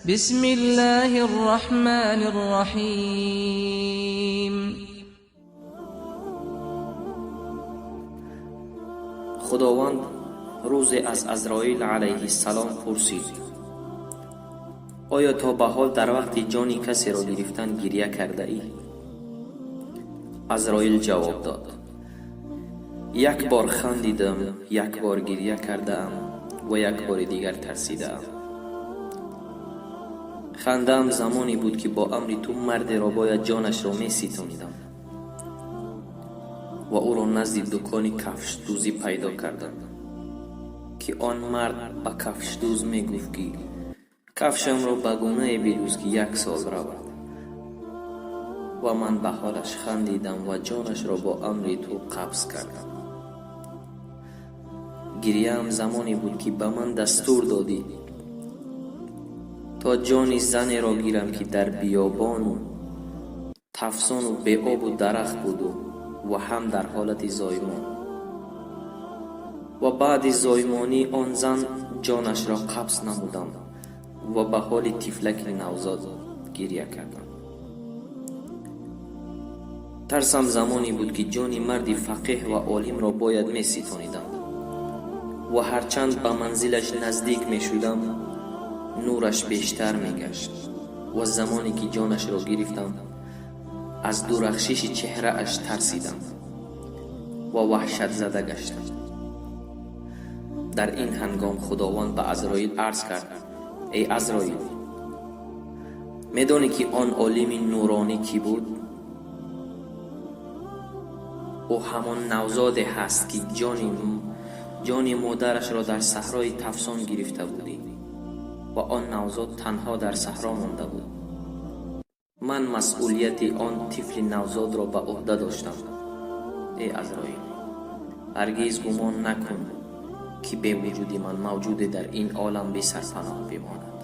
بسم الله الرحمن الرحيم. Худованд рӯзе аз Азроил алайҳиссалом пурсид: «Оё то ба ҳол дар вақти ҷони касеро гирифтан гирья кардаӣ?» Азроил ҷавоб дод: «Як бор хандидам, як бор гирья кардаам ва як бори дигар тарсидаам. Хандаам замоне буд, ки бо амри ту мардеро бояд ҷонашро меситонидам ва ӯро назди дукони кафшдӯзӣ пайдо кардам, ки он мард ба кафшдӯз мегуфт, ки кафшамро ба гунае бидӯз, ки як сол равад, ва ман ба ҳолаш хандидам ва ҷонашро бо амри ту қабз кардам. Гирьяам замоне буд, ки ба ман дастур додӣ, то ҷони занеро гирам, ки дар биёбону тафсону беобу дарахт буду ва ҳам дар ҳолати зоимон, ва баъди зоимонии он зан ҷонашро қабз намудам ва ба ҳоли тифлаки навзод гирья кардам. Тарсам замоне буд, ки ҷони марди фақеҳ ва олимро бояд меситонидам ва ҳарчанд ба манзилаш наздик мешудам, нураш бештар мегашт ва замоне ки ҷонашро гирифтам, аз дурахшиши чеҳрааш тарсидам ва ваҳшатзада гаштам». Дар ин ҳангом Худованд ба Азроил арз кард: «Эй Азроил, медонӣ, ки он олими нуронӣ кӣ буд? Ӯ ҳамон навзоде ҳаст, ки ҷони модарашро дар саҳрои тафсон гирифта будӣ ва он навзод танҳо дар саҳро монда буд. Ман масъулияти он тифли навзодро ба ӯҳда доштам. Эй Азроил, ҳаргиз гумон накун, ки бевуҷуди ман мавҷуде дар ин олам бесарпаноҳ бимонад».